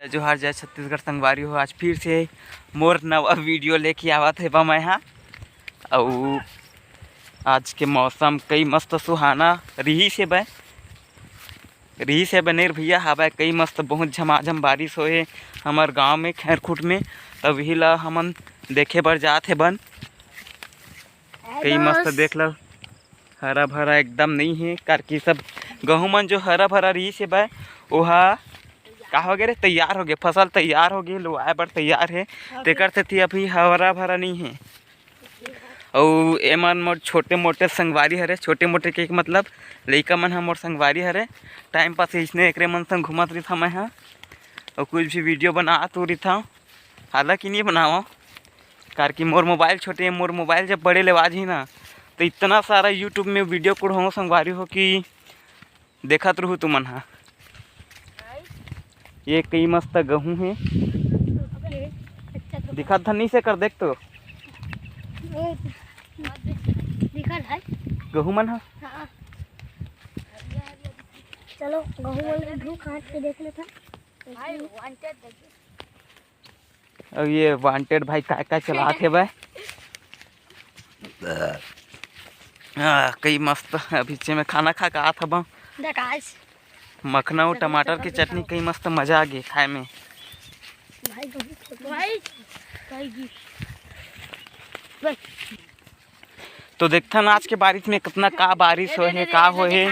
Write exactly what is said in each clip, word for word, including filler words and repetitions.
जोहार, जय छत्तीसगढ़ संगवारी हो। आज फिर से मोर नवा वीडियो लेके आवत हे बा मैं हा। अउ आज के मौसम कई मस्त सुहाना रिहिस हे बे, रिहिस हे बे नहीं भैया, हवय कई मस्त बहुत झमाझम बारिश होए हे हमर गांव में खैरखुट में। तब इही ला हमन देखे बर जात हे बन। कई मस्त देख ल, हरा भरा एकदम नहीं हे, कारकी सब गहूं मन जो हरा भरा रिहिस हे बे, ओहा का हो गे रे, तैयार हो गे, फसल तैयार हो गे, लुआए बर तैयार हे, तेकर सेती अभी हरा भरा नहीं हे। अउ एमन मोर छोटे मोटे संगवारी हरे, छोटे मोटे के मतलब लइका मन ह मोर संगवारी हरे। टाइम पास इसने एकरे मन संग घूमत रहिथव मैं ह, अउ कुछ भी वीडियो बनात रहिथव, हालांकि नहीं बनावव, कारकी मोर मोबाइल छोटे हे, मोर मोबाइल जब बड़े लेवा जही ना, तो इतना सारा YouTube में वीडियो कुढ़ाहूं संगवारी हो कि देखत रहू तुमन हा। ये कई मस्त गहूं हे, दिखत धन नहीं से कर देख तो। दिखत है। गहूं मन हा। हाँ। चलो गहूं मन ला धूप हाथ के देख लेथन। अउ ये वांटेड भाई काय काय चलात हे भाई। आ, कई मस्त अभी चे में खाना खा के आत हबं। मखना अउ टमाटर के चटनी, कई मस्त मजा आ गे खाए में। भाई, भाई, तो देखथन आज के बारिश में कितना का बारिश होए हे, का होए हे।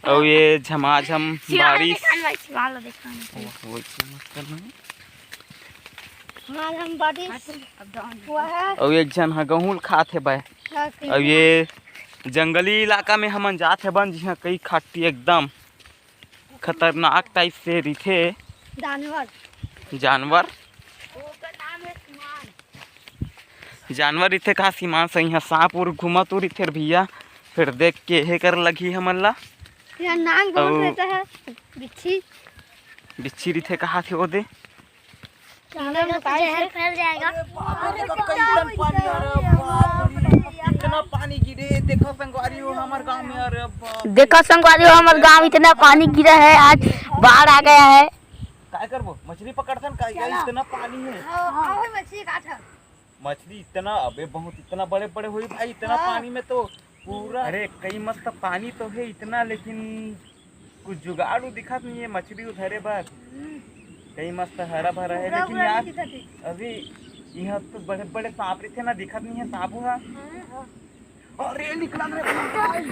अउ ये झमाझम बारिश। अउ एक झन ह गहूं ल खात हे बे। अउ ये जंगली इलाका में हमन जात हे बन, जिहां कई खट्टी एकदम खतरनाक टाइप से रिथे। जानवर। जानवर। जानवर रिथे का सीमान से, इहां सांप उर घूमत उर रिथे रे भैया, फिर देख के हे कर लगही हमन ला। बिच्छी रिथे कहा थे ओदे। जहर फैल जाएगा। अरे बाप रे, कइसन पानी, अरे बाप रे, इतना पानी गिरे, देखो संगवारी हो हमर गांव में, अरे बाप रे। देखो संगवारी हो, हमर गांव इतना पानी गिरा है, आज बाढ़ आ गया है। काय करबो, मछली पकड़थन का? इतना पानी है। हाँ, हाँ, मछली काट। मछली इतना, अबे बहुत, इतना बड़े बड़े होई भाई, इतना पानी में तो पूरा। अरे कई मस्त पानी तो है इतना, लेकिन कुछ जुगाड़ उ दिखत नहीं है मछली उधरे बर। कई मस्त हरा भरा है, लेकिन यार अभी यहाँ तो बड़े बड़े सांप रहिथे ना, दिखत नहीं है सांप हा। अरे निकला रे भाई।